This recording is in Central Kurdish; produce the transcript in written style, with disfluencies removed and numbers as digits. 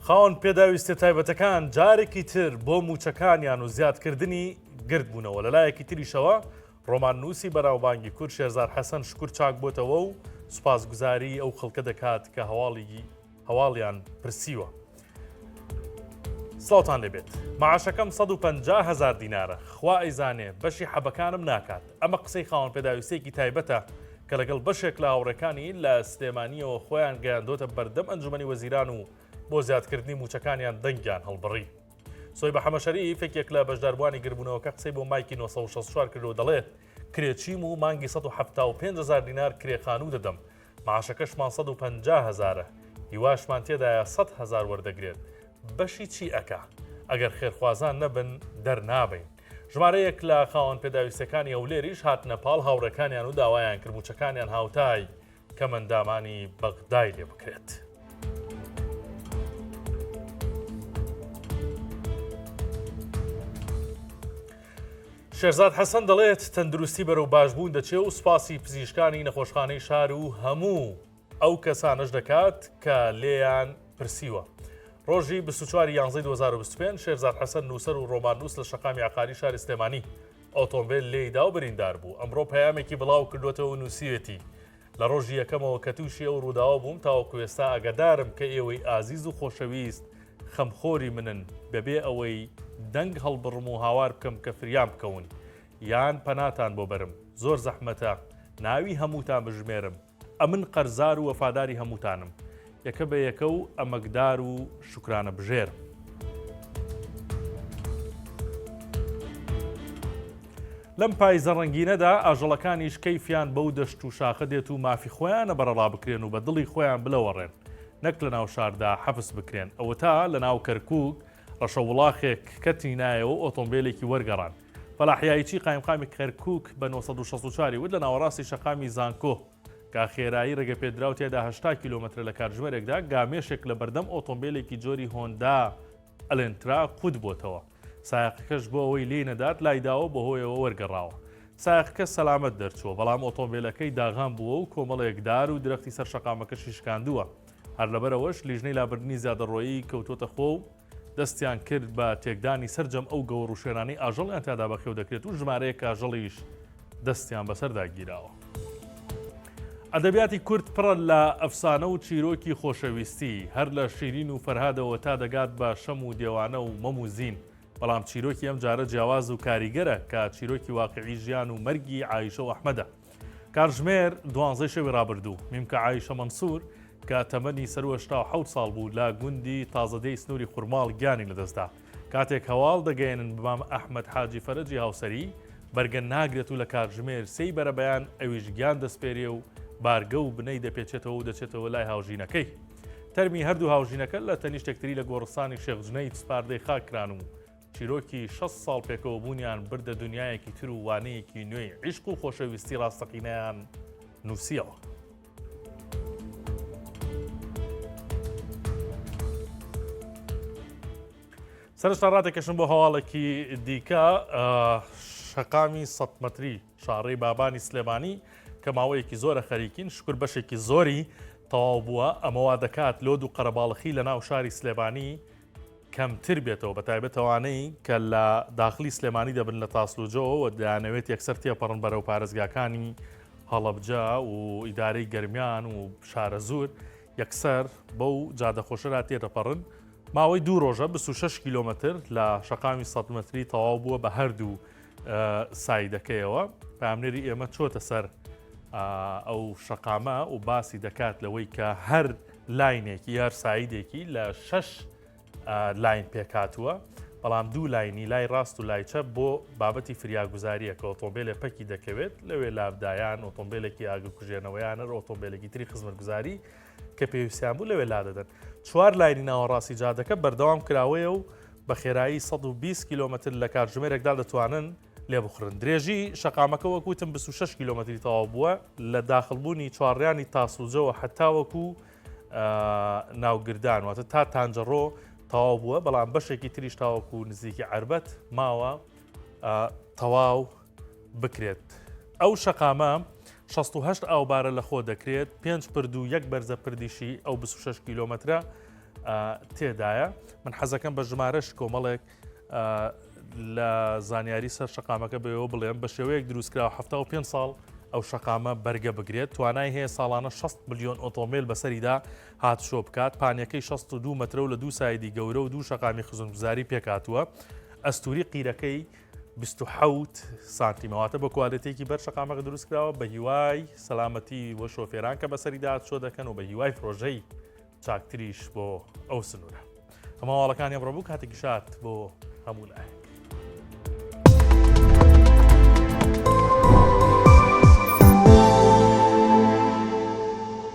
خاوەن پێداویستیە تایبەتەکان جارێکی تر بۆ مووچەکانیان و زیادکردنی گردبوونەوە، لەلایەکی تریشەوە ڕۆماننووسی بەناوبانگی کورد شێرزاد حەسەن شوکر چاک بۆتەوە و سوپاسگوزاری ئەو خەڵکە دەکات کە هەواڵی هەواڵیان پرسیوە. سڵاوتان لێبێت معاشەکەم 150 هزار دینارە خوا ئەیزانێ بەشی حەبەکانم ناکات ئەمە قسەی خاوەن پێداویستێکی تایبەتە کە لەگەڵ بەشێک لە هاوڕێکانی لە سلێمانیەوە خۆیان گەیاندۆتە بەردەم ئەنجومەنی وەزیران و بۆ زیادکردنی موچەکانیان دەنگیان هەڵبڕی. سۆیبە حەمەشەریف یەکێک لە بەشداربووانی گربوونەوەکە قسەی بۆ مایکی 964 کرد و دەڵێت کرێچیم و مانگی 175 هزار دینار کرێ خانوو دەدەم معاشەکەشمان 150 هزارە هیواشمان تێدایە 100 هزار وەردەگرێت بەشی چی ئەکا ئەگەر خێرخوازان نەبن دەرنابین ژمارەیەک لە خاوەن پێداویستەکانی هەولێریش هاتنە پاڵ هاوڕێکانیان و داوایان کرد مووچەکانیان هاوتای کەمەندامانی بەغدای لێ بکرێت. شێرزاد حەسەن دەڵێت تەندروستی بەرەو باشبوون دەچێ و سوپاسی پزیشکانی نەخۆشخانەی شار و هەموو ئەو کەسانەش دەکات کە لێیان پرسیوە. ڕۆژی 24 یانزەی 2025 شێرزاد حەسەن نووسەر و ڕۆماننووس لە شەقامی عقاری شاری سلێمانی ئۆتۆمبێل لێیدا و بریندار بوو ئەمڕۆ پەیامێکی بڵاو کردوێتەوە و نووسیوێتی لە ڕۆژی یەکەمەوە کە تووشی ئەو ڕووداوە بووم تاوەکو ئێستا ئاگادارم کە ئێوەی ئازیز و خۆشەویست خەمخۆری منن بەبێ ئەوەی دەنگ هەڵبڕم و هاوار بکەم کە فریام بکەون یان پەناتان بۆ بەرم زۆر زەحمەتە ناوی هەمووتان بژمێرم ئەمن قەرزار و وەفاداری هەمووتانم یەکە بە یەکە و ئەمەکدار و شوکرانە بژێرم. لەم پایزە ڕەنگینەدا ئاژەڵەکانیش کەیفیان بەو دەشت و شاخە دێت و مافی خۆیانە بەرەڵا بکرێن و بە دڵی خۆیان بلەوەڕێن نەک لە ناو شاردا حەفس بکرێن ئەوەتا لە ناو کەرکووک ڕەشە وڵاخێک کەتی نایەوە و ئۆتۆمبیلێکی وەرگەڕان فەلاح یایچی قایمقامی کەرکووک بە 964 وت لە ناوەڕاستی شەقامی زانکۆ کە خێرایی ڕێگەپێدراو تێدا 80 کیلۆمەترە لە کاتژمێرێکدا گامێشێک لە بەردەم ئۆتۆمبیلێکی جۆری هۆندا ئەلێنترا قوت بۆتەوە. سایەقەکەش بۆ ئەوەی لێی نەدات لایداوە بەهۆیەوە وەرگەڕاوە. سایەقەکە سەلامەت دەرچووە، بەڵام ئۆتۆمبێلەکەی داغان بووە و کۆمەڵێک دار و درەختی سەر شەقامەکەشی شکاندووە. هەر لەبەرئەوەش لیژنەی لابردنی زیادەڕۆیی کەوتووەتە خۆ و دەستیان کرد بە تێکدانی سەرجەم ئەو گەوەڕ و شوێنانەی ئاژەڵیان تیادا بەخێو دەکرێت و ژمارەیەک ئاژەڵیش دەستیان بەسەردا گیراوە. ئەدەبیاتی کورد پڕە لە ئەفسانە و چیرۆکی خۆشەویستی، هەر لە شیرین و فەرهادەوە تا دەگات بە شەم و دێوانە و مەم و زین، بەڵام چیرۆکی ئەم جارە جیاواز و کاریگەرە کە چیرۆکی واقیعی ژیان و مەرگی عایشە و ئەحمەدە. کاتژمێر دوانزەی شەوی ڕابردوو، میمکە عایشە مەنسوور کە تەمەنی سەروو 87 ساڵ بوو لە گوندی تازەدێی سنووری خورماڵ گیانی لەدەستدا. کاتێک هەواڵ دەگەیەنن بە مام ئەحمەد حاجی فەرەجی هاوسەری، بەرگە ناگرێت و لە کاتژمێر سێی بەرەبەیان ئەویش گیان دەسپێرێ و بارگە و بنەی دەپێچێتەوە و دەچێتەوە لای هاوژینەکەی. تەرمی هەردوو هاوژینەکە لە تەنیشت یەکتری لە گۆڕستانی شێخ جونەید سپاردەی خاک کران و چیرۆکی 60 ساڵ پێکەوەبوونیان بردە دنیایەکی تر و وانەیەکی نوێی عیشق و خۆشەویستی ڕاستەقینەیان نووسیەوە. سەرشتا ڕادەکەشم بۆ هەواڵێکی دیکە شەقامی 100 مەتری شاڕێی بابانی سلێمانی کە ماوەیەکی زۆرە خەریکین شکر بەشێکی زۆری تەواو بووە ئەمەوا دەکات لۆد و قەرەباڵخی لە ناو شاری سلێمانی کەمتر بێتەوە بە تایبەت ئەوانەی کە لە داخلی سلێمانی دەبن لە تاسلوجەوە و دەیانەوێت یەکسەر تێپەڕن بەرەو پارێزگاکانی هەڵەبجە و ئیدارەی گەرمیان و شارەزوور یەکسەر بەو جادە خۆشەدا تێدەپەڕن ماوەی دوو ڕۆژە 26 کیلۆمەتر لە شەقامی 100 مەتری تەواو بووە بە هەردوو سایدەکەیەوە پامنێری ئێمە چۆتە سەر ئەو شەقامە و باسی دەکات لەوەی کە هەر لاینێکی هەر سایدێکی لە شەش لاین پێکاتووە بەڵام دوو لاینی لای ڕاست و لای چەپ بۆ بابەتی فریاگوزاریە کە ئۆتۆمبیلێ پەکی دەکەوێت لەوێ لابدایان ئۆتۆمبیلێکی ئاگرکوژێنەوەیانە ئۆتۆمبیلێکی تری خزمەتگوزاری کە پێویستیان بوو لەوێ لادەدەن چوار لاینی ناوەڕاستی جادەکە بەردەوام کراوەیە و بە خێرایی 120 کیلومتر لە کاتژمێرێکدا دەتوانن لێبخورن. درێژی شەقامەکە وەک وتم 26 کیلۆمەتری تەواو بووە لە داخڵبوونی چوارڕیانی تاسڵوجەوە هەتاوەکو ناوگردان واتە تا تانجەڕۆ تەواو بووە بەڵام بەشێکی تریش تاوەکو نزیکی عربەت ماوە تەواو بکرێت. ئەو شەقامە 68 ئاوبارە لەخۆ دەکرێت پێنج پرد و یەک بەرزە پردیشی ئەو 26 کیلۆمەترە. تێدایە. من حەزەکەم بە ژمارەش کۆمەڵێک لە زانیاری سەر شەقامەکە بەوە بڵێم بە شێوەیەک دروستکراوە 75 ساڵ ئەو شەقامە بەرگە بگرێت توانای هەیە ساڵانە 60 ملیۆن ئۆتۆمبیل بەسەریدا هاتشۆ بکات پانیەکەی 62 مەترە و لە دوو side ی گەورە و دوو شەقامی خزمەتگوزاری پێکهاتووە ئەستوری قیرەکەی 27 سانتیمە واتە بە کوالێتێکی بەر شەقامەکە دروست کراوە بە هیوای سەلامەتی بۆ شۆفێران کە بەسەریدا هاتشۆ دەکەن و بە هیوای پرۆژەی چاکتریش بۆ ئەو سنوورە. هەموو هەواڵەکانی ئەمڕۆ بوو کاتێکی شاد بۆ هەموو لایەک.